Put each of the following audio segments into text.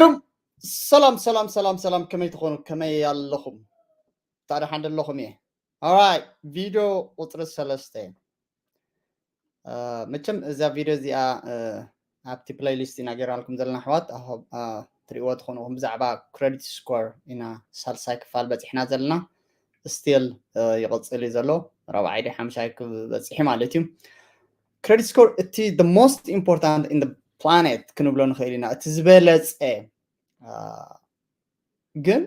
ሩም ሰላም ሰላም ሰላም ሰላም፣ ከመይ ትኾኑ? ከመይ ኣለኹም? ታዲያ ሓንደ ኣለኹም እየ። Alright፣ ቪድዮ ቁፅሪ ሰለስተ። መቸም እዛ ቪድዮ እዚኣ ኣብቲ ፕሌይሊስት ኢና ገይርናልኩም ዘለና ኣሕዋት። ትሪእዎ ትኾኑኹም፣ ብዛዕባ ክሬዲት ስኮር ኢና ሳልሳይ ክፋል በፂሕና ዘለና። ስቲል ይቕፅል እዩ ዘሎ፣ ራብዓይ ደ ሓምሻይ ክበፅሒ ማለት እዩ። ክሬዲት ስኮር እቲ most important in the planet ክንብሎ ንኽእል ኢና። እቲ ዝበለፀ ግን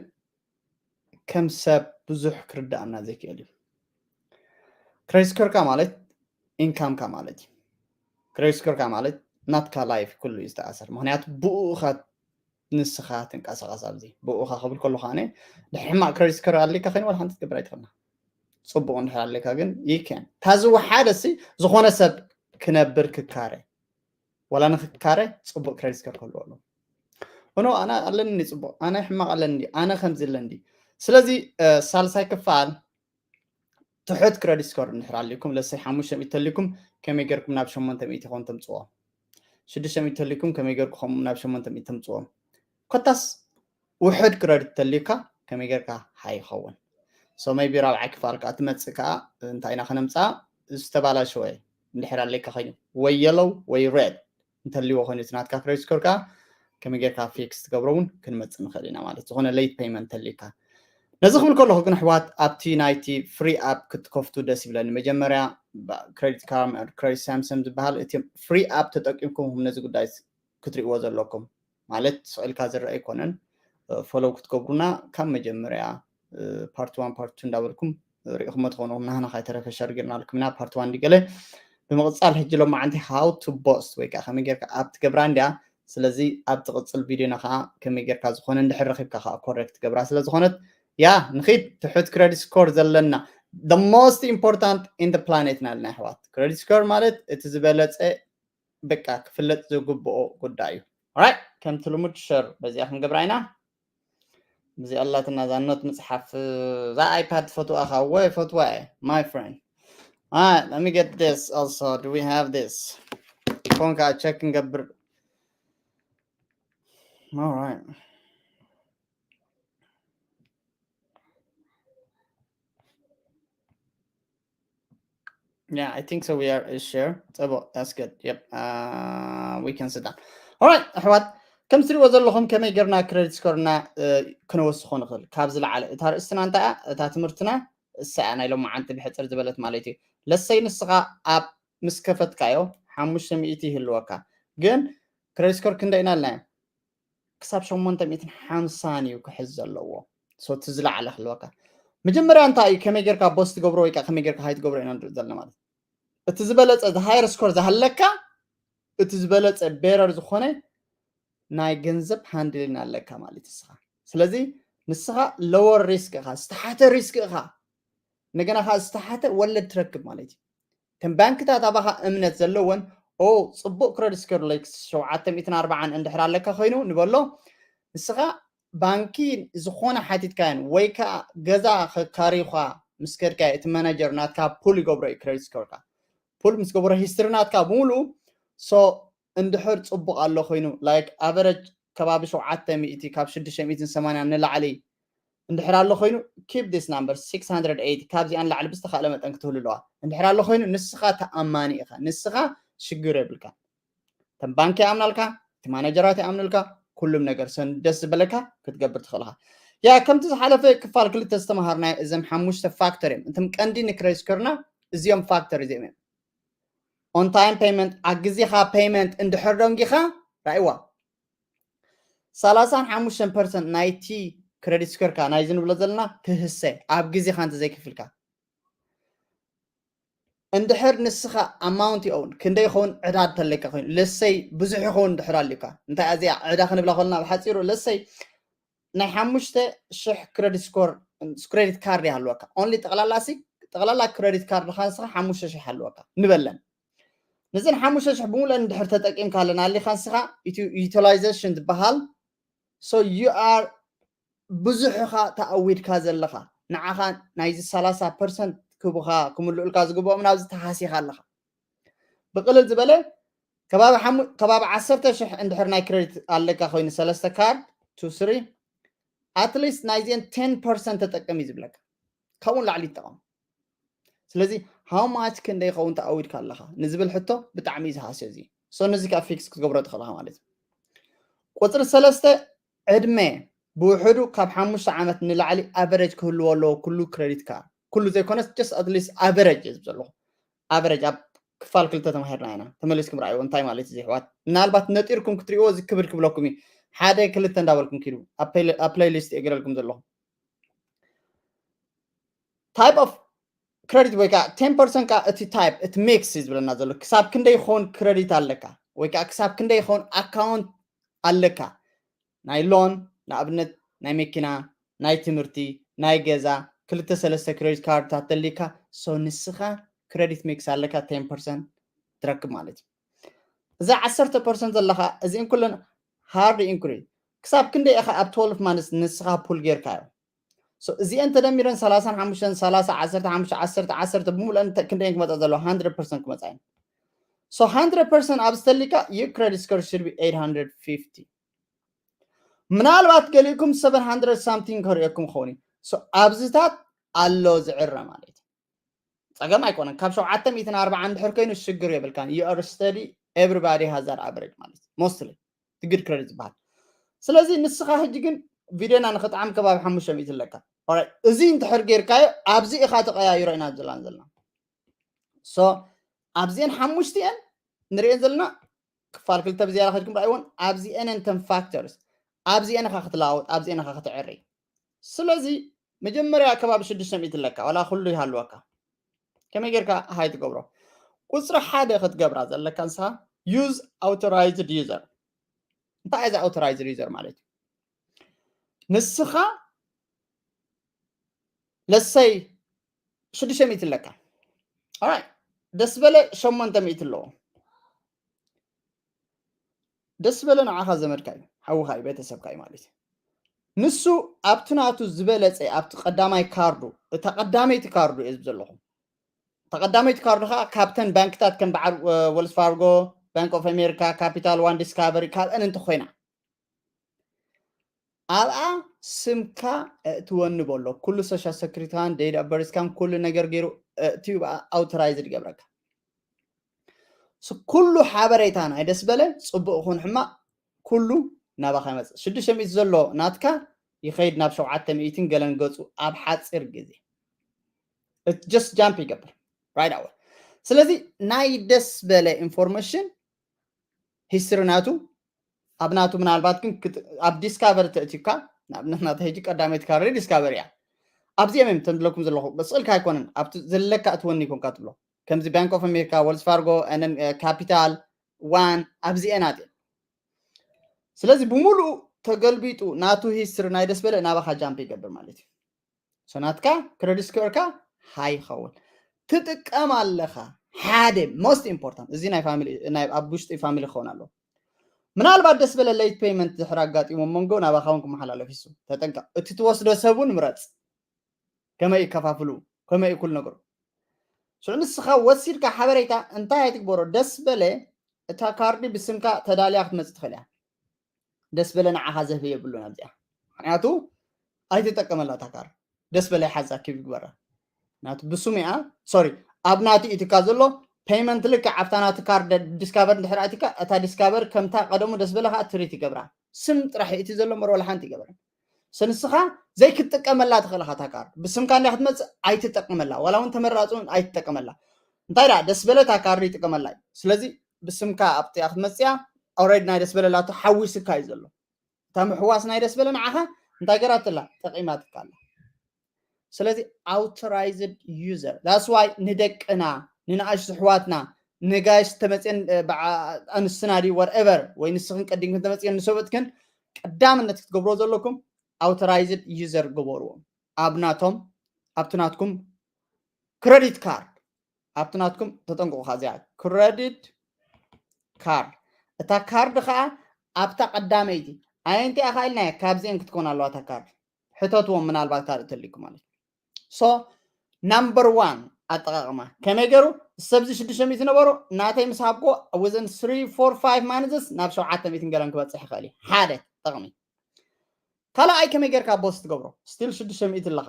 ከም ሰብ ብዙሕ ክርዳእና ዘይክእል እዩ። ክሬዲት ስኮርካ ማለት ኢንካምካ ማለት እዩ። ክሬዲት ስኮርካ ማለት ናትካ ላይፍ ኩሉ እዩ ዝተኣሰር። ምክንያቱ ብኡ ኢኻ ንስኻ ትንቀሳቐስ። ኣብዚ ብኡ ኢኻ ክብል ከለኹ ኣነ ድሕሪ ሕማቕ ክሬዲት ስኮር ኣሊካ ኮይኑ ዋላ ሓንቲ ክትገብር ኣይትኽእልና። ፅቡቕ እንድሕር ኣለካ ግን ይከን ታዝወ ሓደ ሲ ዝኾነ ሰብ ክነብር ክካረ ዋላ ንክካረ ፅቡቕ ክሬዲት ስኮር ክህልዎ ኣለዎ። እኖ ኣነ ኣለኒ ጽቡቕ፣ ኣነ ሕማቕ ኣለኒ፣ ኣነ ከምዚ ኣለኒ። ስለዚ ሳልሳይ ክፋል ትሑት ክሬዲት ስኮር እንድሕር ኣሊኩም፣ ለሰይ ሓሙሽተ ሚእቲ ተሊኩም ከመይ ጌርኩም ናብ ሸሞንተ ሚእቲ ኮን ተምጽዎ? ሽዱሽተ ሚእቲ ተሊኩም ከመይ ጌርኩም ናብ ሸሞንተ ሚእቲ ተምጽዎ? ኮታስ ውሕድ ክረዲት ተልዩካ ከመይ ጌርካ ሃይ ይኸውን? So maybe ራብዓይ ክፋል ከዓ ትመጽእ ከዓ እንታይ ኢና ከነምጽኣ? ዝተባላሸወ እንድሕር ኣለካ ኮይኑ ወይ የሎው ወይ ሬድ እንተልዎ ኮይኑ እቲ ናትካ ክሬዲት ስኮር ከዓ ከመይ ጌርካ ፊክስ ትገብሮ እውን ክንመጽእ ንኽእል ኢና ማለት ዝኾነ ሌት ፔይመንት ተልዩካ። ነዚ ክብል ከለኹ ግን ኣሕዋት ኣብቲ ናይቲ ፍሪ ኣፕ ክትከፍቱ ደስ ይብለኒ። መጀመርያ ክሬዲት ካርድ ክሬዲት ሳምሰም ዝበሃል እቲ ፍሪ ኣፕ ተጠቂምኩም ነዚ ጉዳይ ክትሪእዎ ዘለኩም ማለት ስቕ ኢልካ ዝረአ ኣይኮነን። ፎሎው ክትገብሩና ካብ መጀመርያ ፓርት ዋን ፓርት ቱ እንዳበልኩም ሪኢኹሞ ትኾኑ ናህና ካይተረፈ ሸር ጌርናልኩም ኢና ፓርት ዋን እንዲገለ ብምቕፃል ሕጂ ሎማዓንቲ how to boast ወይ ከዓ ከመይ ጌርካ ኣፕ ትገብራ እንዲያ። ስለዚ ኣብ ትቕፅል ቪድዮና ከዓ ከመይ ጌርካ ዝኾነ እንድሕር ረኺብካ ከዓ ኮሬክት ትገብራ ስለ ዝኾነት ያ ንኺድ ትሑት ክሬዲት ስኮር ዘለና the most important in the planet ናልና ኣሕዋት። ክሬዲት ስኮር ማለት እቲ ዝበለፀ በቃ ክፍለጥ ዝግብኦ ጉዳይ እዩ። Alright፣ ከምቲ ልሙድ ሸር በዚኣ ክንገብራ ኢና። እዚ ኣላትና እዛ ኖት ምፅሓፍ እዛ ኣይፓድ ፈትዋ ካ ወይ ፈትዋ እየ my friend. Alright, let me get this also. Do we have this? ፎን ከዓ ቸክ ክንገብር። Alright. Yeah, I think so. We are is share. That's good. Yep. Uh, we can sit down. Alright, ኣሕዋት ከም ትሪእዎ ዘለኹም ከመይ ጌርና ክሬዲት ስኮርና ክነወስኾ ንኽእል ካብ ዝለዓለ እታ ርእስትና እንታይ እያ እታ ትምህርትና እሳ እያ ናይ ሎማዓንቲ ብሕፅር ዝበለት ማለት እዩ። ለሰይ ንስኻ ኣብ ምስ ከፈትካዮ ሓሙሽተ ሚእቲ ይህልወካ ግን ክሬዲት ስኮር ክንደይ ኢና ኢልናዮ? ክሳብ ሸሞንተ ሚእትን ሓምሳን እዩ ክሕዝ ዘለዎ። So እቲ ዝለዓለ ክህልወካ መጀመርያ እንታይ እዩ ከመይ ጌርካ ቦስት ትገብሮ ወይ ከዓ ከመይ ጌርካ ሃይ ትገብሮ ኢና ንርኢ ዘለና ማለት እቲ ዝበለፀ ሃየር ስኮር ዝሃለካ እቲ ዝበለጸ ቤረር ዝኾነ ናይ ገንዘብ ሃንድሊን ኣለካ ማለት ንስኻ። ስለዚ ንስኻ ሎወር ሪስክ ኢኻ፣ ዝተሓተ ሪስክ ኢኻ፣ እንደገና ከዓ ዝተሓተ ወለድ ትረክብ ማለት እዩ። እተን ባንክታት ኣባኻ እምነት ዘለወን ኦ ፅቡቅ ክረዲት ስኮር ላይክ ሸውዓተ ሚእትን ኣርባዓን እንድሕር ኣለካ ኮይኑ ንበሎ ንስኻ ባንኪ ዝኾነ ሓቲትካየን ወይ ከዓ ገዛ ከካሪኻ ምስ ከድካ እቲ ማናጀር ናትካ ፑል ይገብሮ እዩ ክረዲት ስኮርካ ፑል ምስ ገበሮ ሂስትሪ ናትካ ብምሉኡ so እንድሕር ፅቡቅ ኣሎ ኮይኑ ላይክ ኣቨረጅ ከባቢ ሸውዓተ ሚእቲ ካብ ሽዱሽተ ሚእትን ሰማንያን ንላዕሊ እንድሕር ኣሎ ኮይኑ keep this number six hundred eighty ካብዚኣ ንላዕሊ ብዝተካእለ መጠን ክትህሉ ኣለዋ እንድሕር ኣሎ ኮይኑ ንስኻ ተኣማኒ ኢኻ ንስኻ ሽግር የብልካ ተን ባንክ ይኣምናልካ እቲ ማናጀራት ይኣምኑልካ ኩሉም ነገር ሰን ደስ ዝበለካ ክትገብር ትኽእልካ ያ ከምቲ ዝሓለፈ ክፋል ክልተ ዝተምሃርናዮ እዞም ሓሙሽተ ፋክተር እዮም እቶም ቀንዲ ንክሬዲት ስኮርና እዚኦም ፋክተር እዚኦም እዮም on time payment ኣብ ግዜኻ payment እንድሕር ደንጊኻ ራእይዋ ሰላሳን ሓሙሽተን ፐርሰንት ናይቲ ክረዲት ስኮርካ ናይዚ ንብሎ ዘለና ትህሰ ኣብ ግዜኻ እንተዘይክፍልካ እንድሕር ንስኻ amount you owe ክንደይ ይኸውን ዕዳ እንተለካ ኮይኑ ለሰይ ብዙሕ ይኸውን እንድሕር ኣልካ እንታይ እዚኣ ዕዳ ክንብላ ከለና ብሓፂሩ ለሰይ ናይ ሓሙሽተ ሽሕ ክረዲት ስኮር ክረዲት ካርድ ይሃልወካ only ጠቕላላ ሲ ጠቕላላ ክረዲት ካርድኻ ንስኻ ሓሙሽተ ሽሕ ኣለወካ ንበለን ነዘን ሓሙሽተ ሽሕ ብምሉአን እንድሕር ተጠቂምካ ኣለና ኣሊኻ ንስኻ utilization ዝበሃል so you are ብዙሕ ኢኻ ተኣዊድካ ዘለኻ ንዓኻ ናይዚ ሰላሳ ፐርሰንት ክቡኻ ክምልኡልካ ዝግብኦም ናብዚ ተሃሲኻ ኣለኻ ብቅልል ዝበለ ከባቢ ሓሙ- ከባቢ ዓሰርተ ሽሕ እንድሕር ናይ ክሬዲት ኣለካ ኮይኑ ሰለስተ ካርድ ቱ ስሪ at least ናይዚአን ten percent ተጠቀም እዩ ዝብለካ። ካብኡ ንላዕሊ ይጠቐም። ስለዚ how much ክንደይ ይኸውን ተኣዊድካ ኣለኻ ንዝብል ሕቶ ብጣዕሚ እዩ ዝሃስዮ እዚ። So ነዚ ከዓ ፊክስ ክትገብሮ ትኽእልኻ ማለት እዩ። ቁፅሪ ሰለስተ ዕድመ ብውሕዱ ካብ ሓሙሽተ ዓመት ንላዕሊ ኣቨሬጅ ክህልዎ ኣለዎ ኩሉ ክሬዲት ካርድ። ኩሉ ዘይኮነስ just at least ኣቨሬጅ እዩ ዘለኹ። ኣቨሬጅ ኣብ ክፋል ክልተ ተማሂርና ኢና። ተመሊስኩም ረኣይዎ እንታይ ማለት እዩ ኣሕዋት። ምናልባት ነጢርኩም ክትሪእዎ እዚ ክብድ ክብለኩም እዩ። ሓደ ክልተ እንዳበልኩም ኪዱ ኣብ ፕሌይሊስት እየ ገይረልኩም ዘለኹ። Type of credit ወይ ከዓ ten percent ከዓ እቲ ታይፕ እቲ ሚክስ እዩ ዝብለና ዘሎ። ክሳብ ክንደይ ይኸውን ክሬዲት ኣለካ ወይ ከዓ ክሳብ ክንደይ ይኸውን ኣካውንት ኣለካ። ናይ ሎን ንኣብነት ናይ መኪና፣ ናይ ትምህርቲ፣ ናይ ገዛ ክልተ ሰለስተ ክሬዲት ካርድታት ተሊካ። So ንስኻ ክሬዲት ሚክስ ኣለካ ten percent ትረክብ ማለት እዩ። እዛ ዓሰርተ ፐርሰንት ዘለካ እዚአን ኩለን ሃርድ ኢንኩሪ ክሳብ ክንደይ ኢኻ ኣብ twelve months ንስኻ ፑል ጌርካዮ። So እዚአን ተደሚረን ሰላሳን ሓሙሽተን ሰላሳ ዓሰርተ ሓሙሽተ ዓሰርተ ዓሰርተ ብምሉአን ክንደይን ክመፃ ዘለዎ hundred percent ክመፃ እየን። So hundred percent ኣብ ዝተሊካ your credit score should be eight hundred fifty። ምናልባት ገሊእኩም seven hundred something ከርእየኩም ክኸውን እዩ። So ኣብዚታት ኣሎ ዝዕረ ማለት እዩ። ፀገም ኣይኮነን። ካብ ሸውዓተ ሚእትን ኣርባዓን እንድሕር ኮይኑ ሽግር የብልካን። You are steady, everybody has that average ማለት እዩ። Mostly እቲ good credit ዝበሃል። ስለዚ ንስኻ ሕጂ ግን ቪድዮና ንኽጥዓም ከባቢ ሓሙሽተ ሚእቲ ኣለካ። Alright፣ እዚ እንድሕር ጌርካዮ ኣብዚ ኢኻ ተቐያይሮ ኢና ዘለና ዘለና። So ኣብዚአን ሓሙሽቲአን ንሪአን ዘለና ክፋል ክልተ ብዝያዳ ከድኩም ረኣይዎን ኣብዚአን እተን ፋክተርስ ኣብዚአን ኢኻ ክትለዋወጥ ኣብዚአን ኢኻ ክትዕሪ። ስለዚ መጀመርያ ከባቢ ሽዱሽተ ሚእቲ ኣለካ ዋላ ኩሉ ይሃልወካ። ከመይ ጌርካ ሃይ ትገብሮ? ቁፅሪ ሓደ ክትገብራ ዘለካ ንስኻ use authorized user። እንታይ እዚ authorized user ማለት እዩ? ንስኻ ለሰይ ሽዱሽተ ሚእቲ ኣለካ። Alright፣ ደስ በለ ሸሞንተ ሚእቲ ኣለዎ። ደስ በለ ንዓኻ ዘመድካ እዩ፣ ሓውኻ እዩ፣ ቤተሰብካ እዩ ማለት እዩ። ንሱ ኣብቲ ናቱ ዝበለፀ ኣብቲ ቀዳማይ ካርዱ እታ ቀዳመይቲ ካርዱ እየ ዝብ ዘለኹ። እታ ቀዳመይቲ ካርዱ ከዓ ካብተን ባንክታት ከም በዓል ወልስ ፋርጎ፣ ባንክ ኦፍ ኣሜሪካ፣ ካፒታል ዋን፣ ዲስካቨሪ ካብአን እንተኮይና ኣብኣ ስምካ እእትወኒ በሎ። ኩሉ ሶሻል ሰክሪታን ዴት ኦፍ በርስካን ኩሉ ነገር ገይሩ እእትዩ ኣውቶራይዝድ ይገብረካ። ኩሉ ሓበሬታ ናይ ደስ በለ ፅቡቅ ይኹን ሕማቅ ኩሉ ናባካ ይመፅእ። ሽዱሽተ ሚእቲ ዘሎ ናትካ ይኸይድ ናብ ሸውዓተ ሚእትን ገለን ገፁ ኣብ ሓፂር ግዜ just jump ይገብር right away። ስለዚ ናይ ደስ በለ ኢንፎርሜሽን ሂስትሪ ናቱ ኣብ ናቱ ምናልባት ግን ኣብ ዲስካቨሪ ተእትዩካ ንኣብነት ናተ ሕጂ ቀዳመይቲ ካርድ ዲስካቨሪ እያ። ኣብዚኦም እዮም ተምድለኩም ዘለኹ ብስእልካ ኣይኮነን ኣብቲ ዘለካ እትወኒ ይኮንካ ትብሎ ከምዚ ባንክ ኦፍ ኣሜሪካ፣ ወልስ ፋርጎ፣ ካፒታል ዋን ኣብዚኤን ኣትየን። ስለዚ ብምሉኡ ተገልቢጡ ናቱ ሂስትሪ ናይ ደስ በለ ናባኻ ጃምፕ ይገብር ማለት እዩ። ሰናትካ ክረዲት ስኮርካ ሃይ ይኸውን ትጥቀም ኣለኻ። ሓደ most important እዚ ናይ ፋሚሊ ኣብ ውሽጢ ፋሚሊ ክኸውን ኣለዎ። ምናልባት ደስ በለ ሌት ፔይመንት ድሕር ኣጋጢሞ መንጎ ናባኻ እውን ክመሓላለፍ ይሱ ተጠንቀቕ። እቲ ትወስዶ ሰብ እውን ምረፅ። ከመይ ይከፋፍሉ ከመይ ይኩል ነገሩ። ሽዑ ንስኻ ወሲድካ ሓበሬታ እንታይ ኣይትግበሮ። ደስ በለ እታ ካርዲ ብስምካ ተዳልያ ክትመፅእ ትኽእል እያ። ደስ በለ ንዓኻ ዘህብ የብሉን ኣብዚኣ ምክንያቱ ኣይትጠቀመላ እታ ካርድ። ደስ በለ ሓዛ ኪብ ይግበራ ናቱ ብሱም እያ። ሶሪ ኣብ ናቲ ኢትካ ዘሎ ፔይመንት ልክዕ ኣብታ ናቲ ካርድ ዲስካቨር እንድሕር ኣቲካ እታ ዲስካቨር ከምታ ቀደሙ ደስ በለ ከዓ ትሪት ይገብራ። ስም ጥራሕ እቲ ዘሎ መርወላ ሓንቲ ይገብረን። ሰንስኻ ዘይክትጥቀመላ ትኽእል ኢኻ እታ ካርድ ብስምካ እንዳ ክትመፅእ ኣይትጠቅመላ ዋላ እውን ተመራፂ እውን ኣይትጠቀመላ። እንታይ ደኣ ደስ በለ እታ ካርድ ይጥቀመላ እዩ። ስለዚ ብስምካ ኣብቲኣ ክትመፅያ ኦረድ ናይ ደስ በለ ላቶ ሓዊስካ እዩ ዘሎ። እታ ምሕዋስ ናይ ደስ በለ ንዓኻ እንታይ ገራትላ ጠቂማትካ ኣላ። ስለዚ ኣውቶራይዝድ ዩዘር that's why ንደቅና ንንኣሽቱ ኣሕዋትና ንጋይስ ተመፅን ኣንስትና ድዩ whatever ወይ ንስኽን ቀዲምክን ተመፅን ንሰብእትክን ቀዳምነት ክትገብሮ ዘለኩም ኣውቶራይዝድ ዩዘር ግበርዎም። ኣብ ናቶም ኣብቲ ናትኩም ክረዲት ካርድ ኣብቲ ናትኩም ተጠንቅቑ። እዚኣ ክረዲት ካርድ እታ ካርድ ከዓ ኣብታ ቀዳመይቲ ኣየንቲኣ ከዓ ኢልናያ ካብዚአን ክትኮን ኣለዋ እታ ካርድ። ሕተትዎም ምናልባት ካልእ ተሊኩም ማለት እዩ። So number one ኣጠቃቅማ ከመይ ገይሩ? ሰብዚ ሽዱሽተ ሚእቲ ነበሩ፣ ናተይ ምስ ሃብኩ within three four five months ናብ ሸውዓተ ሚእትን ገለን ክበፅሕ ይኽእል እዩ። ሓደ ጥቕሚ። ካልኣይ ከመይ ጌርካ ቦስት ትገብሮ? ስቲል ሽዱሽተ ሚእቲ ኣለካ።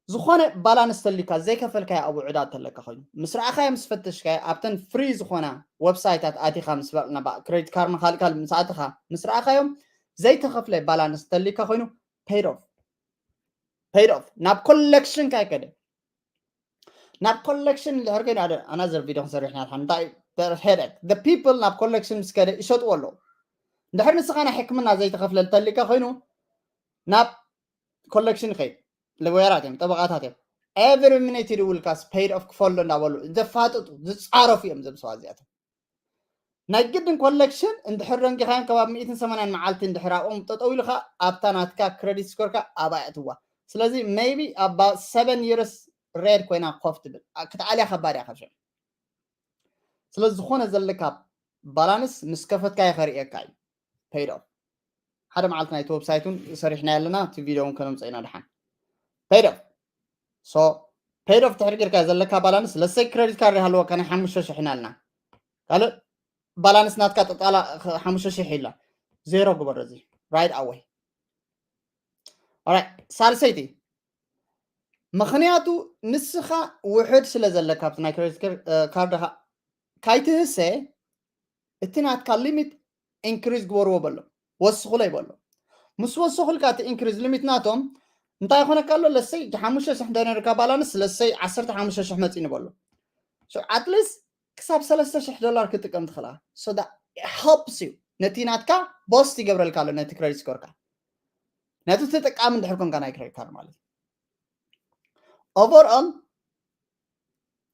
ዝኾነ ባላንስ ተልዩካ ዘይከፈልካዮ ኣብ ውዕዳ ተለካ ኮይኑ ምስ ረኣኻዮ ምስ ፈተሽካዮ ኣብተን ፍሪ ዝኾና ዌብሳይታት ኣቲኻ ምስ በልና ክሬዲት ካርድ ንካልእ ካልእ ምስ ኣቲኻ ምስ ረኣኻዮም ዘይተኸፍለ ባላንስ ተልዩካ ኮይኑ paid off paid off ናብ ኮሌክሽን ካይከደ ናብ ኮሌክሽን እንድሕር ከይኑ ኣደ ኣናዘር ቪድዮ ክንሰርሕ ኢና ድሓን እንታይ ሄደክ the people ናብ ኮሌክሽን ምስ ከደ ይሸጥዎ ኣለዉ። እንድሕር ንስኻ ናይ ሕክምና ዘይተኸፍለል ተልዩካ ኮይኑ ናብ ኮሌክሽን ይኸይድ። ለወያራት እዮም፣ ጠበቃታት እዮም። ኤቨሪ ሚኒት ይድውልካስ paid off ክፈሎ እንዳበሉ ዘፋጥጡ ዝፃረፉ እዮም ዘብሰዋ እዚኣቶም። ናይ ግድን ኮሌክሽን እንድሕር ደንጊኻዮም ከባቢ ሚእትን ሰማንያን መዓልቲ እንድሕር ኣብኦም ጠጠው ኢሉካ ኣብታ ናትካ ክሬዲት ስኮርካ ኣብኣ የእትዋ። ስለዚ ሜይቢ ኣባ ሰቨን ይርስ ሬድ ኮይና ኮፍ ትብል ክትኣልያ ከባድ እያ ካብ ሽዑ። ስለዚ ዝኾነ ዘለካ ባላንስ ምስ ከፈትካዮ ከርእየካ እዩ። paid off ሓደ መዓልቲ ናይቲ ዌብሳይት እውን ሰሪሕና ኣለና። እቲ ቪድዮ እውን ከነምፀ ኢና ድሓን። paid off so paid off ትሕር ጌርካ ዘለካ ባላንስ ለሰይ ክሬዲት ካርድ ይሃለወካ ናይ ሓሙሽተ ሽሕ ኢና ኣለና። ካልእ ባላንስ ናትካ ጠጣላ ሓሙሽተ ሽሕ ኢላ ዜሮ ግበሮ እዚ right away። ሳልሰይቲ ምኽንያቱ ንስኻ ውሕድ ስለ ዘለካ ኣብቲ ናይ ክሬዲት ካርድኻ ካይትህሰ እቲ ናትካ ሊሚት ኢንክሪዝ ግበርዎ በሎ ወስኹሎ ይበሎ። ምስ ወሰኹልካ እቲ ኢንክሪዝ ሊሚት ናቶም እንታይ ይኾነካ ኣሎ? ለሰይ ሓሙሽተ ሽሕ እንተነርካ ባላንስ ለሰይ ዓሰርተ ሓሙሽተ ሽሕ መፂ ንበሎ። ኣትሊስት ክሳብ ሰለስተ ሽሕ ዶላር ክጥቀም ትኽእላ። So that helps you ነቲ ናትካ ቦስት ይገብረልካ ኣሎ ነቲ ክሬዲት ስኮርካ ነቲ ተጠቃሚ እንድሕር ኮንካ ናይ ክሬዲት ካርድ ማለት እዩ። ኦቨርኦል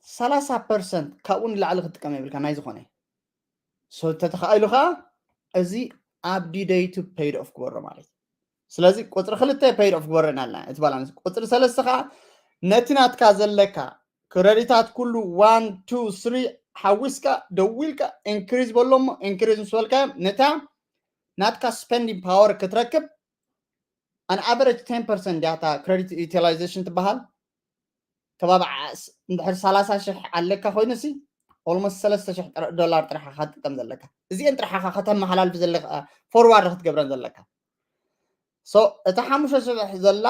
ሰላሳ ፐርሰንት ካብኡ ንላዕሊ ክትጥቀም የብልካ ናይ ዝኾነ። So ተተኻኢሉ ከዓ እዚ ኣብ ዲደይቱ paid off ክበሮ ማለት እዩ። ስለዚ ቁፅሪ ክልተ paid off ክበሮ ኢና ኣለና እቲ ባላንስ። ቁፅሪ ሰለስተ ከዓ ነቲ ናትካ ዘለካ ክረዲታት ኩሉ ዋን ቱ ስሪ ሓዊስካ ደዊልካ ኢንክሪዝ በሎ እሞ ኢንክሪዝ ምስ በልካዮም ነታ ናትካ ስፐንዲንግ ፓወር ክትረክብ an average ten percent ዳታ credit utilization ትበሃል ከባቢ ዓስ እንድሕር ሰላሳ ሽሕ ኣለካ ኮይኑ ሲ almost ሰለስተ ሽሕ ዶላር ጥራሕ ኢኻ ትጥቀም ዘለካ። እዚአን ጥራሕ ኢኻ ከተመሓላልፍ ዘለካ ፎርዋርድ ክትገብረን ዘለካ። So እታ ሓሙሽተ ሽሕ ዘላ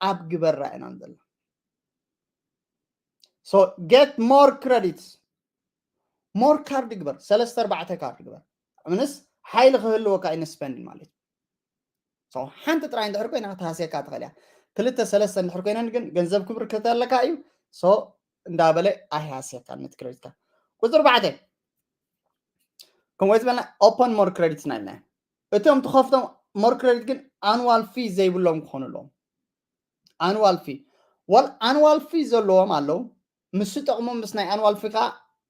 ኣብ ግበራ ኢና ዘላ። So get more credits more ካርድ ግበር ሰለስተ ኣርባዕተ ካርድ ግበር ምንስ ሓይሊ ክህልወካ ኢንስፐንድ ማለት እዩ። ሓንቲ ጥራይ እንድሕር ኮይና ክትሃስየካ ትኽእል እያ። ክልተ ሰለስተ እንድሕር ኮይነን ግን ገንዘብ ክብር ከተለካ እዩ። እንዳበለ ኣይሃስየካ ነቲ ክሬዲትካ። ቁፅሪ ኣርባዕተ ከምኡ ዝበልና ኦፐን ሞር ክሬዲት ናይልና እቶም ትኸፍቶም ሞር ክሬዲት ግን ኣንዋል ፊ ዘይብሎም ክኾኑ ኣለዎም። ኣንዋል ፊ ዋል ኣንዋል ፊ ዘለዎም ኣለዉ ምስ ጠቕሙ ምስ ናይ ኣንዋል ፊ ከዓ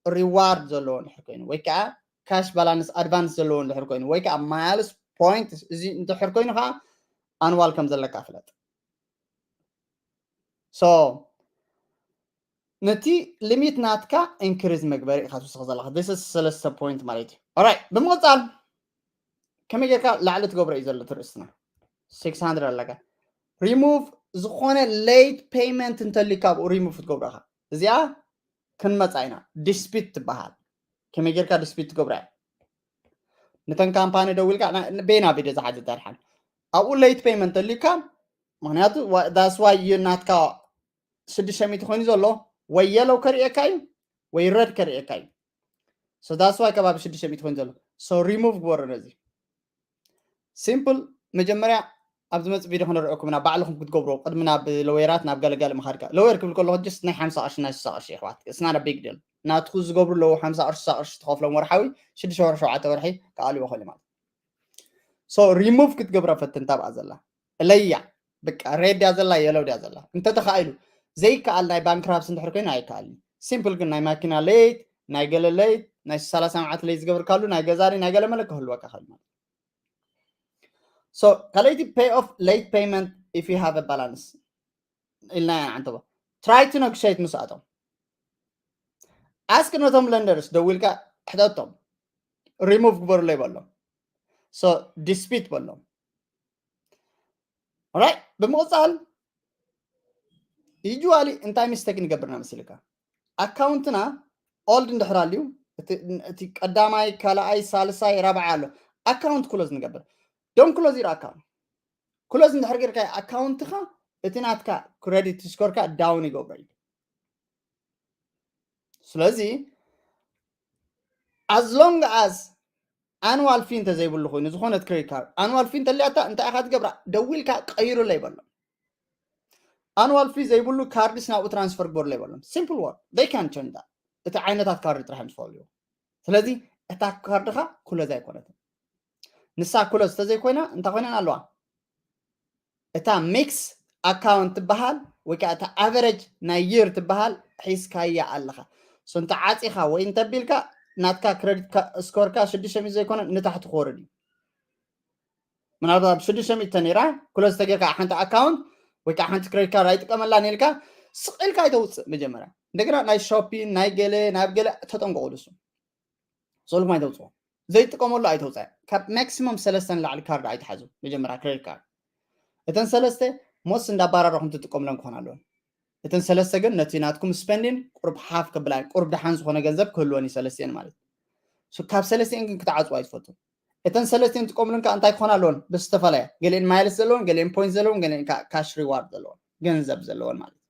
ሪዋርድ ዘለዎ እንድሕር ኮይኑ ወይ ከዓ ካሽ ባላንስ ኣድቫንስ ዘለዎ እንድሕር ኮይኑ ወይ ከዓ ማይልስ ፖይንት እዚ እንድሕር ኮይኑ ከዓ ኣንዋል ከም ዘለካ ፍለጥ። So ነቲ ሊሚት ናትካ ኢንክሪዝ መግበሪ ኢካ ትውስኽ ዘለካ this is ሰለስተ ፖይንት ማለት እዩ። ኦራይት ብምቕፃል ከመይ ጌርካ ላዕሊ ትገብሮ እዩ ዘሎ ትርእስትና six hundred ኣለካ ሪሙቭ ዝኾነ ሌት ፔይመንት እንተልዩ ካብኡ ሪሙቭ ትገብሮ ኢኻ። እዚኣ ክንመፃ ኢና። ዲስፒት ትበሃል። ከመይ ጌርካ ዲስፒት ትገብራ እያ? ነተን ካምፓኒ ደዊልካ ቤና ቪድዮ ዝሓዘ ታርሓን ኣብኡ ሌት ፔይመንት ተልዩካ ምክንያቱ that's why እዩ ናትካ ሽዱሽተ ሚእቲ ኮይኑ ዘሎ ወይ የለው ከርእየካ እዩ ወይ ረድ ከርእየካ እዩ። So that's why ከባቢ ሽዱሽተ ሚእቲ ኮይኑ ዘሎ so ሪሙቭ ግበሮ ነዚ። ሲምፕል መጀመርያ ኣብ ዝመፅእ ቪድዮ ክነርአኩም ኢና ባዕልኹም ክትገብርዎ ቅድሚ ናብ ለወየራት ናብ ገለገለ ምኻድካ ለወየር ክብል ከለኹ ጅስት ናይ ሓምሳ ቅርሺ ናይ ስሳ ቅርሺ ይሕዋት it's not a big deal ናትኩ ዝገብሩ ኣለዉ ሓምሳ ቅርሺ ስሳ ቅርሺ ትኸፍሎም ወርሓዊ ሽዱሽተ ወርሒ ሸውዓተ ወርሒ ክኣልዎ ይኽእሉ ማለት so ሪሙቭ ክትገብራ ፈትን ታብኣ ዘላ እለያ በቃ ሬድ ድያ ዘላ የለው ድያ ዘላ እንተተኻኢሉ ዘይከኣል ናይ ባንክራፕስ እንድሕር ኮይኑ ኣይከኣልን። ሲምፕል ግን ናይ ማኪና ሌት ናይ ገለ ሌት ናይ ሰላሳ መዓት ሌት ዝገብርካሉ ናይ ገዛሪ ናይ ገለ መለ ክህልወካ ይኽእል ማለት so ካልኣይቲ pay off late payment if you have a balance ኢልና ኢና ንዓንተቦ try to negotiate ምስኣቶም ask ነቶም ለንደርስ ደዊልካ ሕተቶም ሪሙቭ ግበሩለይ በሎም so dispute በሎም right ብምቕፃል Usually እንታይ mistake ንገብርና መሲልካ? ኣካውንትና old እንድሕር ኣልዩ፣ እቲ ቀዳማይ፣ ካልኣይ፣ ሳልሳይ፣ ራብዓይ ኣሎ፣ ኣካውንት ክሎዝ ንገብር። Don't close your account. ክሎዝ እንድሕር ጌርካ ኣካውንትኻ፣ እቲ ናትካ credit score ካ down ይገብሮ እዩ። ስለዚ as long as annual fee እንተዘይብሉ ኮይኑ፣ ዝኾነት credit card annual fee እንተልያታ፣ እንታይ ኢኻ ትገብራ? ደዊልካ ቀይሩለይ በሎም። Annual fee ዘይብሉ ካርድስ ናብኡ ትራንስፈር ግበሩለይ በሎም። Simple word, they can change that። እቲ ዓይነታት ካርድ ጥራሕ እዮም ዝፈልዩ። ስለዚ እታ ካርድኻ ክሎዝ ኣይኮነትን። ንሳ ክሎዝ እንተዘይኮይና እንታይ ኮይነን ኣለዋ? እታ ሚክስ ኣካውንት ትበሃል ወይ ከዓ እታ ኣቨሬጅ ናይ ይር ትበሃል ሒዝካያ ኣለኻ። So እንተ ዓፂኻ ወይ እንተቢልካ፣ ናትካ ክሬዲት ስኮርካ ሽዱሽተ ሚእቲ ዘይኮነ ንታሕቲ ክወርድ እዩ። ምናልባት ኣብ ሽዱሽተ ሚእቲ ተነይራ ክሎዝ ተጌርካ ሓንቲ ኣካውንት ወይ ከዓ ሓንቲ ክሬዲት ካርድ ኣይጥቀመላን ኢልካ ስቕ ኢልካ ኣይተውፅእ። መጀመርያ እንደገና ናይ ሾፒን ናይ ገለ ናብ ገለ ተጠንቀቑ። ድሱ ሰልኩም ኣይተውፅኦ፣ ዘይጥቀመሉ ኣይተውፃእ። ካብ ማክሲመም ሰለስተ ንላዕሊ ካርድ ኣይትሓዙ። መጀመርያ ክሬዲት ካርድ እተን ሰለስተ ሞስ እንዳባራረኹም ትጥቀምለን ክኾን ኣለወን። እተን ሰለስተ ግን ነቲ ናትኩም ስፐንዲን ቁርብ ሓፍ ከብላ፣ ቁርብ ደሓን ዝኾነ ገንዘብ ክህልወን እዩ ሰለስቲኤን ማለት እዩ። So ካብ ሰለስቲኤን ግን ክትዓፅዋ ኣይትፈቱ። እተን ሰለስቲኤን ትጥቀምሉን ከዓ እንታይ ክኾን ኣለወን? ብዝተፈላለያ፣ ገሊኤን ማይልስ ዘለወን፣ ገሊኤን ፖይንት ዘለወን፣ ገሊኤን ከዓ ካሽ ሪዋርድ ዘለወን፣ ገንዘብ ዘለወን ማለት እዩ።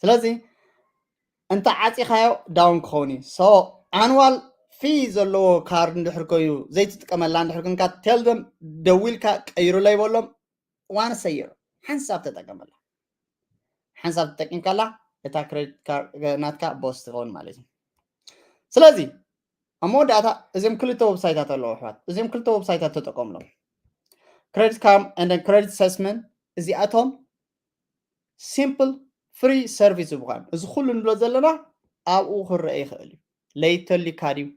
ስለዚ እንተ ዓፂኻዮ ዳውን ክኸውን እዩ። So ኣንዋል ፊ ዘለዎ ካርድ እንድሕር ኮይኑ ዘይትጥቀመላ እንድሕር ኮንካ፣ tell them፣ ደዊልካ ቀይሩለይ በሎም። ዋንስ አ የር ሓንሳብ ተጠቀመላ። ሓንሳብ ተጠቂምካላ እታ ክሬዲት ካርድ ናትካ ቦስ ትኸውን ማለት እዩ። ስለዚ ኣብ መወዳእታ እዚም ክልተ ዌብሳይታት ኣለዉ ኣሕዋት፣ እዚም ክልተ ዌብሳይታት ተጠቀምሎም። ክሬዲት ካርድ and ክሬዲት ሰስመንት እዚኣቶም ሲምፕል ፍሪ ሰርቪስ ዝብኳን እዚ ኩሉ ንብሎ ዘለና ኣብኡ ክረአ ይኽእል እዩ። ለይት ተልዩካ ድዩ?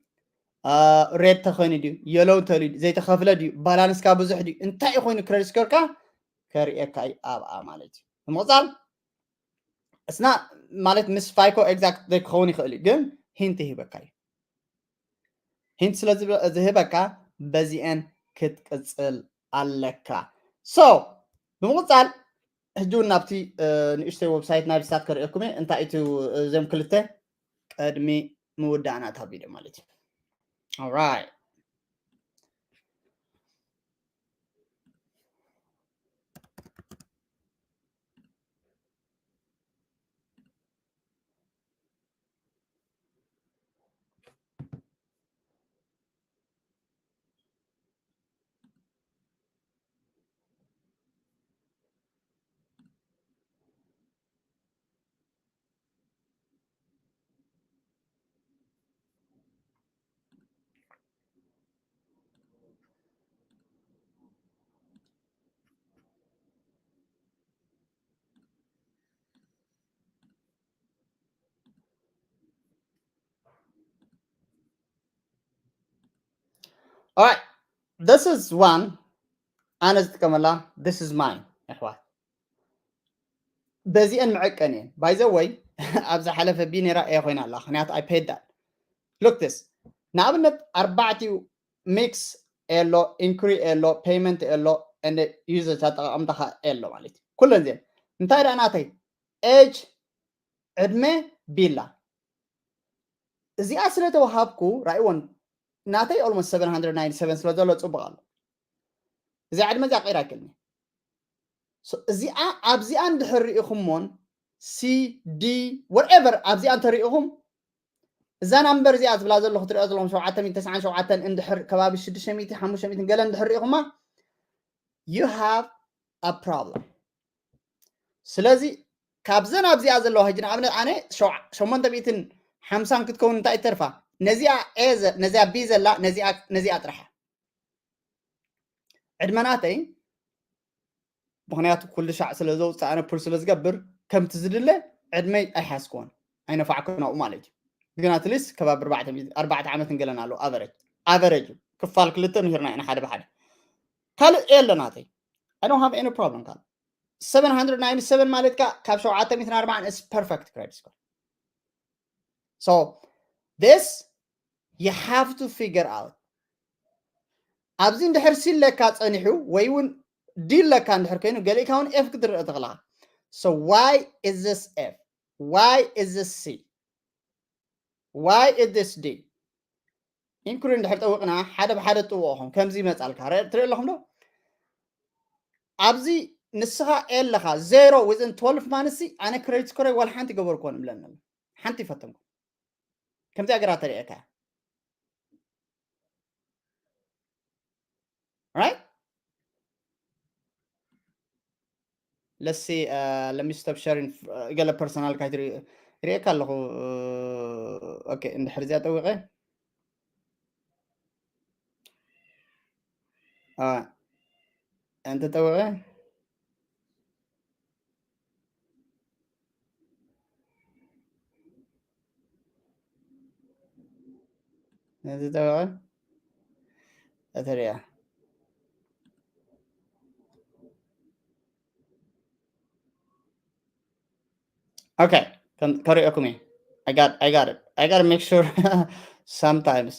ሬድ ተኾይኑ ድዩ? የሎው ተልዩ ድዩ? ዘይተኸፍለ ድዩ? ባላንስካ ብዙሕ ድዩ? እንታይ ኮይኑ ክሬዲት ስኮርካ ከርእየካ እዩ ኣብኣ ማለት እዩ። ብምቕፃል እስና ማለት ምስ ፋይኮ ኤግዛክት ዘይክኸውን ይኽእል እዩ፣ ግን ሂንት ይህበካ እዩ። ሂንት ስለ ዝህበካ በዚአን ክትቅፅል ኣለካ። So ብምቕፃል ሕጂ እውን ናብቲ ንእሽተይ ዌብሳይት ናይ ብስታት ከርእየኩም እየ። እንታይ እቲ እዞም ክልተ ቅድሚ ምውዳእና እታ ቪድዮ ማለት እዩ። Alright። Alright, this is one ኣነ ዝጥቀመላ፣ this is mine ኣሕዋት። በዚአን መዐቀን እየን። By the way ኣብ ዝሓለፈ ቢነራ እየ ኮይና ኣላ፣ ምክንያቱ I paid that። Look this፣ ንኣብነት ኣርባዕቲኡ ሚክስ ኣሎ፣ ኢንኩሪ ኣሎ፣ ፔይመንት ኣሎ፣ and ዩዘር ኣጠቃቅምታኻ ኣሎ ማለት እዩ። ኩለን እዚአን እንታይ ደኣ ናተይ ኤጅ፣ ዕድመ፣ ቢላ። እዚኣ ስለ ተዋሃብኩ ራእይዎን ናተይ almost seven hundred ninety seven ስለ ዘሎ ጽቡቅ ኣሎ። እዚኣ ዕድመ እዚኣ ቀይራ ኣይክእልን። እዚኣ ኣብዚኣ እንድሕር ርኢኹሞን ሲ ዲ whatever ኣብዚኣ እንተርኢኹም እዛ ናምበር እዚኣ ዝብላ ዘለኹ ትሪኦ ዘለኹም ሸውዓተ ሚእቲ ተስዓን ሸውዓተን እንድሕር ከባቢ ሽዱሽተ ሚእቲ ሓሙሽተ ሚእቲ ገለ እንድሕር ርኢኹማ you have a problem። ስለዚ ካብዘን ኣብዚኣ ዘለዋ ሕጂ ንኣብነት ኣነ ሸሞንተ ሚእትን ሓምሳን ክትከውን እንታይ ይተርፋ? ነዚኣ ኤ ነዚኣ ቢ ዘላ ነዚኣ ጥራሓ ዕድመ ናተይ ምክንያቱ ኩሉ ሻዕ ስለ ዘውፅእ ኣነ ፑል ስለ ዝገብር ከምቲ ዝድለ ዕድመይ ኣይሓዝክዎን ኣይነፋዕኩን ኣብኡ ማለት እዩ። ግን ኣትሊስት ከባቢ ኣርባዕተ ዓመት እንገለን ኣለዉ ኣቨረጅ ኣቨረጅ ክፋል ክልተ ምሂርና ኢና ሓደ ብሓደ ካልእ የለ ናተይ። I don't have any problem ካልእ seven hundred ninety seven ማለት ካ ካብ ሸውዓተ ሚእትን ኣርባዓን is perfect credit score። So this you have to figure out ኣብዚ እንድሕር ሲለካ ፀኒሑ ወይ እውን ዲለካ እንድሕር ኮይኑ ገሊእካ እውን ኤፍ ክትረአ ተኽለኻ So why is this F? Why is this C? Why is this D? ኢንኩሪ እንድሕር ጠዊቕና ሓደ ብሓደ ጥውቕኹም ከምዚ ይመፃልካ። ትርኢ ኣለኹም ዶ? ኣብዚ ንስኻ ኣለኻ ዜሮ within twelve months፣ ኣነ ክሬዲት ስኮረይ ዋላ ሓንቲ ገበርኩ ንብለና። ሓንቲ ይፈተንኩ። ከምዚኣ ገራ ተሪኤካ። Right? Let's see, uh, let me stop sharing. Uh, ገለ ፐርሰናል ካይትሪእካ ኣለኹ። Okay, እንድሕር እዚኣ ጠዊቐ። Uh, እንተ ጠዊቐ። ነዚ ጠበቐ እተሪያ። Okay, ከሪኦኩም እየ። I got, I got it. I gotta make sure sometimes.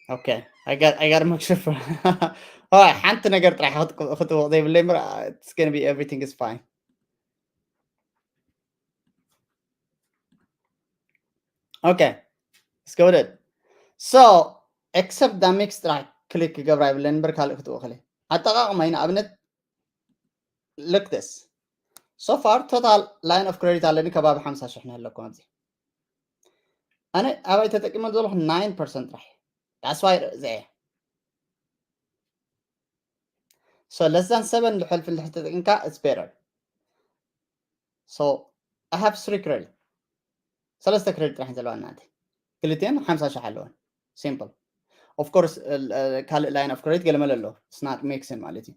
Okay, I got, I gotta make sure for. All right, ሓንቲ ነገር ጥራሕ ክትወቕ ዘይብለይ ምር፣ it's gonna be, everything is fine. Okay, let's go with it. So, except the mix ጥራሕ ክሊክ ክገብራ ይብለኒ እምበር ካልእ ክትወቕለ ኣጠቓቕማ እዩ። ንኣብነት look this. So far total line of credit ኣለኒ ከባቢ ሓምሳ ሽሕ ነው ያለኩም ኣብዚ። ኣነ ኣባይ ተጠቂመ ዘለኹ nine percent ጥራሕ። That's why there. So less than seven ልሕልፍ ልሕ ተጠቂምካ it's better. So I have three credit. ሰለስተ ክሬዲት ጥራሕ ዘለዋ እናተ ክልቴን ሓምሳ ሽሕ ኣለወን። Simple. Of course ካልእ line of credit ገለመለ ኣሎ። It's not mixing ማለት እዩ.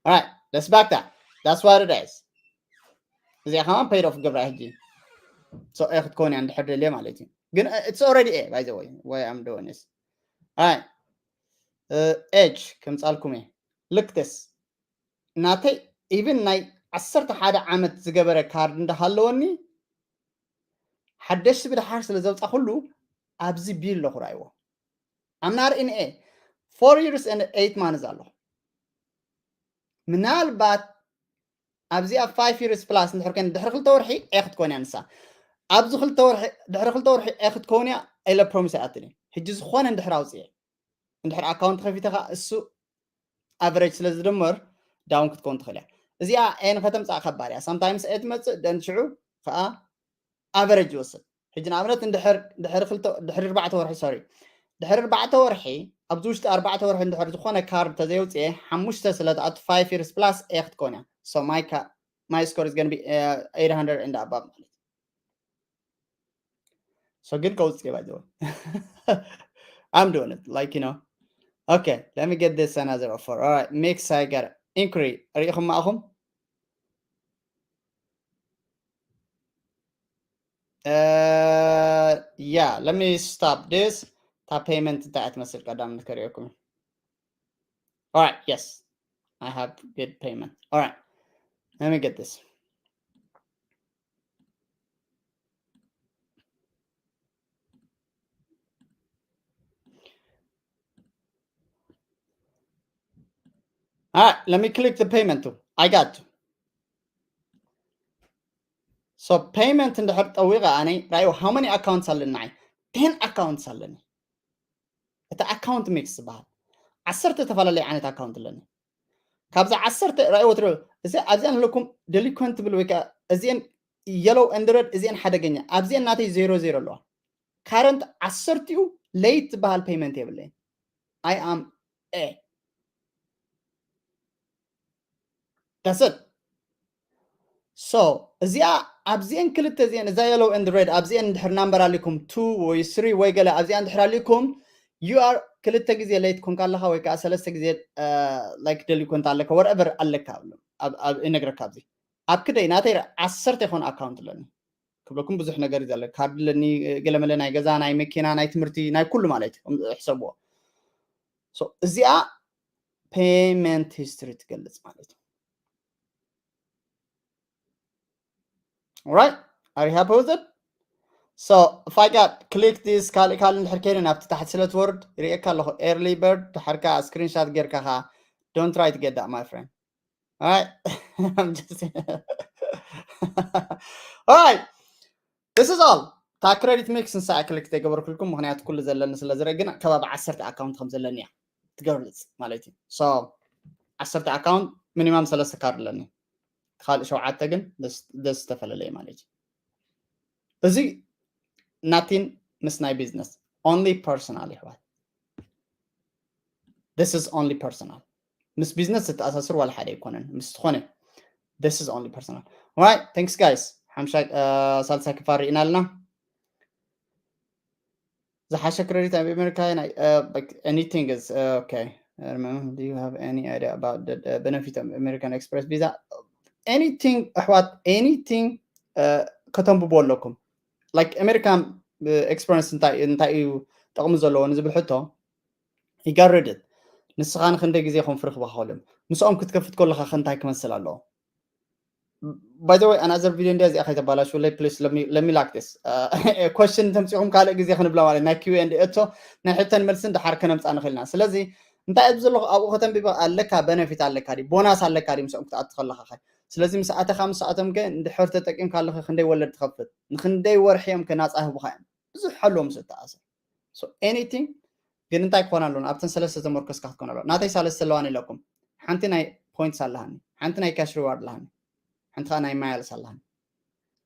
All right, let's back that. That's what it is. እዚኣ ከማን paid off ገብራ ሕጂ። So ኤ ክትከውን እያ እንድሕር ደልየ ማለት እዩ። ግን it's already A, by the way, why I'm doing this. All right. Age ከምጻልኩም እየ። Look this. ናተይ even ናይ ዓሰርተ ሓደ ዓመት ዝገበረ ካርድ እንዳሃለወኒ ሓደሽቲ ብድሓር ስለ ዘውፃ ኩሉ ኣብዚ ቢል ኣለኹ ራይዎ። I'm not in A. Four years and eight months ኣለኹ። ምናልባት ኣብዚኣ five years plus እንድሕር ኮይነ ድሕሪ ክልተ ወርሒ ኤ ክትኮን እያ ንሳ። ኣብዚ ክልተ ወርሒ፣ ድሕሪ ክልተ ወርሒ ኤ ክትኮን እያ ኢለ ፕሮሚስ ኣይኣትን እየ። ሕጂ ዝኾነ እንድሕር ኣውፅኤ፣ እንድሕር ኣካውንት ከፊተ ከዓ እሱ ኣቨሬጅ ስለ ዝድመር ዳውን ክትኮን ትኽእል እያ። እዚኣ ኤ ንኸተምፃእ ከባድ እያ። Sometimes ኤ ትመፅእ ደን ሽዑ ከዓ ኣቨሬጅ ይወስድ። ሕጂ ንኣብነት እንድሕር ድሕሪ ክልተ ድሕሪ ኣርባዕተ ወርሒ፣ ሶሪ፣ ድሕሪ ኣርባዕተ ወርሒ፣ ኣብዚ ውሽጢ ኣርባዕተ ወርሒ እንድሕር ዝኾነ ካርድ ተዘየውፅኤ ሓሙሽተ ስለ ትኣቱ five years plus ኤ ክትኮን እያ። So my ca- my score is gonna be uh, eight hundred and above ማለት እዩ። So ግን ከውፅእ by the way. I'm doing it like, you know. Okay, let me get this another offer. All right, mix I got inquiry. ሪኢኹም ማእኹም? Uh, yeah, let me stop this. እታ ፔመንት እንታይ እያ ትመስል ቀዳም ንከሪኦኩም። All right, yes. I have good payment. All right. Let me get this. All right, let me click the payment too. I got to. So payment እንድሕር ጠዊቐ ኣነ ራዩ how many accounts ኣለኒ? Ten accounts ኣለኒ። እቲ ኣካውንት ሚክስ ዝበሃል ዓሰርተ ዝተፈላለዩ ዓይነት ኣካውንት ኣለኒ። ካብዚ ዓሰርተ ራእይዎ ትረ እዚ ኣብዚኣን ኣለኩም ደሊኮንት ብል ወይ ከዓ እዚአን የሎው ኤንድ ሬድ እዚአን ሓደገኛ ኣብዚአን ናተይ ዜሮ ዜሮ ኣለዋ። ካረንት ዓሰርቲኡ ሌት ዝበሃል ፔይመንት የብለይን። I am A. That's it. So እዚኣ ኣብዚአን ክልተ እዚአን እዛ የሎው ኤንድ ሬድ ኣብዚአን እንድሕር ናምበር ኣሊኩም ቱ ወይ ስሪ ወይ ገለ ኣብዚኣ እንድሕር ኣሊኩም you are ክልተ ግዜ ሌት ኮንካ ኣለኻ ወይ ከዓ ሰለስተ ግዜ ላይክ ደሊኮንት ኣለካ whatever ኣለካ ይነግረካ። ኣብዚ ኣብ ክደይ ናተይ ዓሰርተ ይኾን ኣካውንት ኣለኒ ክብለኩም ብዙሕ ነገር እዩ ዘሎ። ካርድ ኣለኒ፣ ገለመለ ናይ ገዛ፣ ናይ መኪና፣ ናይ ትምህርቲ፣ ናይ ኩሉ ማለት እዩ። ሕሰብዎ። እዚኣ ፔመንት ሂስትሪ ትገልጽ ማለት እዩ። Right? Are you happy with it? So if I got click this ካልእ ካልእ እንድሕር ከይደ ናብቲ ታሕቲ ስለ ትወርድ ርእየካ ኣለኹ። Early bird ድሓርካ screenshot ጌርካ ኸዓ don't try to get that, my friend. All right. I'm just All right. This is all. እታ credit mix ንሳ ክሊክ ተገበርኩልኩም፣ ምክንያቱ ኩሉ ዘለኒ ስለ ዝርኢ፣ ግን ከባቢ ዓሰርተ ኣካውንት ከም ዘለኒ እያ ትገልጽ ማለት እዩ። So ዓሰርተ ኣካውንት ሚኒማም ሰለስተ ካርድ ኣለኒ፣ ካልእ ሸውዓተ ግን ደስ ደስ ዝተፈላለየ ማለት እዩ። እዚ nothing ምስ ናይ ቢዝነስ፣ only personal ይሕዋት። This is only personal። ምስ ቢዝነስ ዝተኣሳስር ዋላ ሓደ ኣይኮነን። ምስ ዝኾነ this is only personal. All right, thanks guys. ሓምሻይ ሳልሳይ ክፋል ርኢና ኣለና። ዝሓሸ ክረዲት ኣብ ኣሜሪካ ናይ anything is okay. Do you have any idea about the benefit of American Express visa? Anything ኣሕዋት፣ anything ከተንብቦ ኣለኩም። Like American Express እንታይ እንታይ እዩ ጥቕሚ ዘለዎ ንዝብል ሕቶ ይጋርድት። ንስኻ ንክንደይ ግዜ ኹም ፍሪ ክባኸሎም ምስኦም ክትከፍት ከለኻ ከንታይ ክመስል ኣለዎ? By the way, another video እንዲያ እዚኣ ከይተባላሽውለይ please, let me, let me like this. Question ተምፂኹም ካልእ ግዜ ክንብላ ማለት ናይ Q and A እቶ ናይ ሕተን መልስን ድሓር ከነምፃ ንኽእል ኢና። ስለዚ እንታይ ኣብዚ ዘለኹ ኣብኡ ከተንቢባ ኣለካ፣ በነፊት ኣለካ ድዩ፣ ቦናስ ኣለካ ድዩ ምስኦም ክትኣቱ ከለኻ ኸ? ስለዚ ምስ ኣተኻ ምስኣቶም ከ እንድሕር ተጠቂምካ ኣለኸ ክንደይ ወለድ ትኸፍል? ንክንደይ ወርሒ እዮም ከ ናፃ ህቡኻ እዮም? ብዙሕ ኣለዎ ምስ እተኣሰር። So anything ግን እንታይ ክኾን ኣለዎ? ኣብተን ሰለስተ ተመርኮስካ ክትኮን ኣለዎ። ናተይ ሰለስተ ኣለዋን ኢለኩም። ሓንቲ ናይ ፖይንትስ ኣለሃኒ፣ ሓንቲ ናይ ካሽ ሪዋርድ ኣለሃኒ፣ ሓንቲ ከዓ ናይ ማይልስ ኣለሃኒ።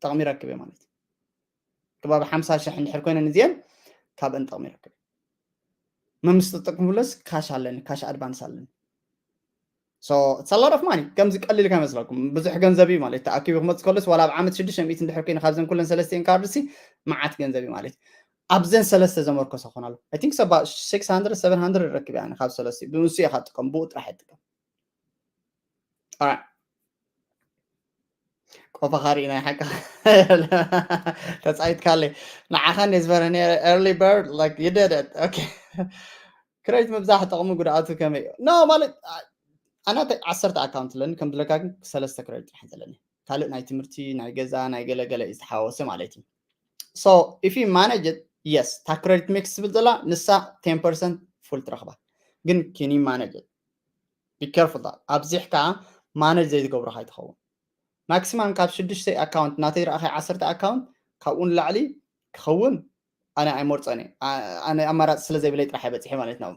ጠቕሚ ረክብ እየ ማለት እዩ። ከባቢ ሓምሳ ሽሕ እንድሕር ኮይነን እዚአን ካብአን ጠቕሚ ረክብ። መምስ ተጠቅምለስ ካሽ ኣለኒ፣ ካሽ ኣድቫንስ ኣለኒ። So it's a lot of money። ከምዚ ቀሊል ከመስለኩም ብዙሕ ገንዘብ እዩ ማለት ተኣኪቡ ክመጽእ ከሎስ ዋላ ኣብ ዓመት ሽዱሽተ ሚእቲ እንድሕር ኮይኑ ካብዘን ኩለን ሰለስቲአን ካርድሲ መዓት ገንዘብ እዩ ማለት እዩ። ኣብዘን ሰለስተ ዘመርኮሰ ክኾን ኣሎ። I think so about six hundred, seven hundred ረክብ እያ ካብ ሰለስቲ። ብንሱ ኢኻ ትጥቀም፣ ብኡ ጥራሕ ይጥቀም። Alright። ቆፋ ካርኢ ናይ ሓቂ ተጻይትካለይ። ንዓኻ እንደ ዝበረ ነይረ early bird, like, you did it. Okay። ክሬዲት ምብዛሕ ጥቕሙ ጉድኣቱ ከመይ እዩ? No፣ ማለት ኣና ዓሰርተ ኣካውንት ኣለኒ፣ ከም ዝብለካ ግን ሰለስተ ክሬዲት ጥራሕ ዘለኒ። ካልእ ናይ ትምህርቲ፣ ናይ ገዛ፣ ናይ ገለገለ እዩ ዝተሓወሰ ማለት እዩ። So if you manage it, yes፣ እታ ክሬዲት ሚክስ ትብል ዘላ ንሳ ten percent ፉል ትረኽባ። ግን can you manage it? Be careful that ኣብዚሕካ ማነጅ ዘይትገብሮ ከይትኸውን። ማክሲማም ካብ ሽዱሽተ ኣካውንት ናተይ ረኣኸ ዓሰርተ ኣካውንት ካብኡ ንላዕሊ ክኸውን ኣነ ኣይመርጾን እየ። ኣነ ኣማራፂ ስለ ዘይብለይ ጥራሕ በፂሐ ማለት ነው።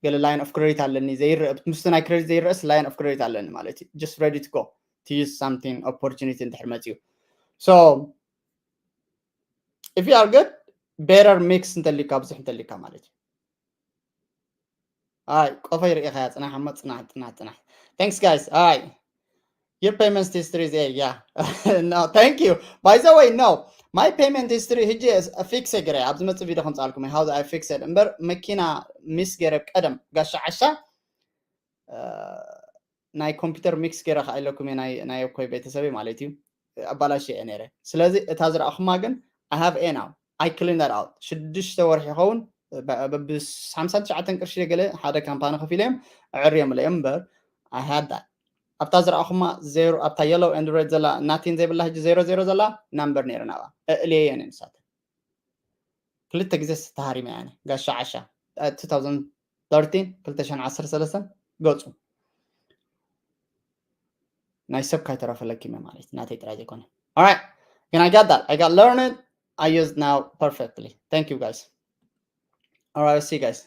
ገለ line of credit ኣለኒ ዘይረአ፣ ምስቲ ናይ ክሬዲት ዘይረአስ line of credit ኣለኒ ማለት እዩ። Just ready to go to use something opportunity እንድሕር መፅዩ። So if you are good, better mix እንተሊካ ብዙሕ እንተሊካ ማለት እዩ። ኣይ ቆፈይ ርኢኻያ፣ ፅናሕ እሞ ፅናሕ ፅናሕ ፅናሕ። Thanks guys. ኣይ your payment history is, yeah. No, thank you. By the way, no, my payment history ሕጂ ፊክስ ገረ ኣብዚ መፅእ ቪዲዮ ከምፃልኩም how I fix it እምበር መኪና ሚስ ገረ ቀደም ጋሻ ዓሻ ናይ ኮምፒውተር ሚክስ ገረ ከዓ ኢለኩም ናይ ናይ ኮይ ቤተሰበይ ማለት እዩ ኣባላሽ እየ ነረ። ስለዚ እታ ዝረኣኹማ ግን I have a now, I clean that out። ሽዱሽተ ወርሒ ይኸውን ብሓምሳን ትሽዓተን ቅርሺ ገለ ሓደ ካምፓኒ ከፊለ እዮም ኣዕርዮም እዮም እምበር I had that። ኣብታ ዝረኣኹማ ዜሮ፣ ኣብታ yellow and red ዘላ nothing ዘይብላ ሕጂ ዜሮ ዜሮ ዘላ ናምበር ነይረ ናብኣ እእልየየን ንሳተን። ክልተ ግዜ ተሃሪመ እያ ጋሻ ዓሻ two thousand thirteen ክልተ ሽሕን ዓሰርተ ሰለስተን ገፁ ናይ ሰብ ካይተረፈለኪ ማለት ናተይ ጥራይ ዘይኮነ። Alright, ግን I got that, I got learned, I use now perfectly. Thank you guys. Alright, see you guys.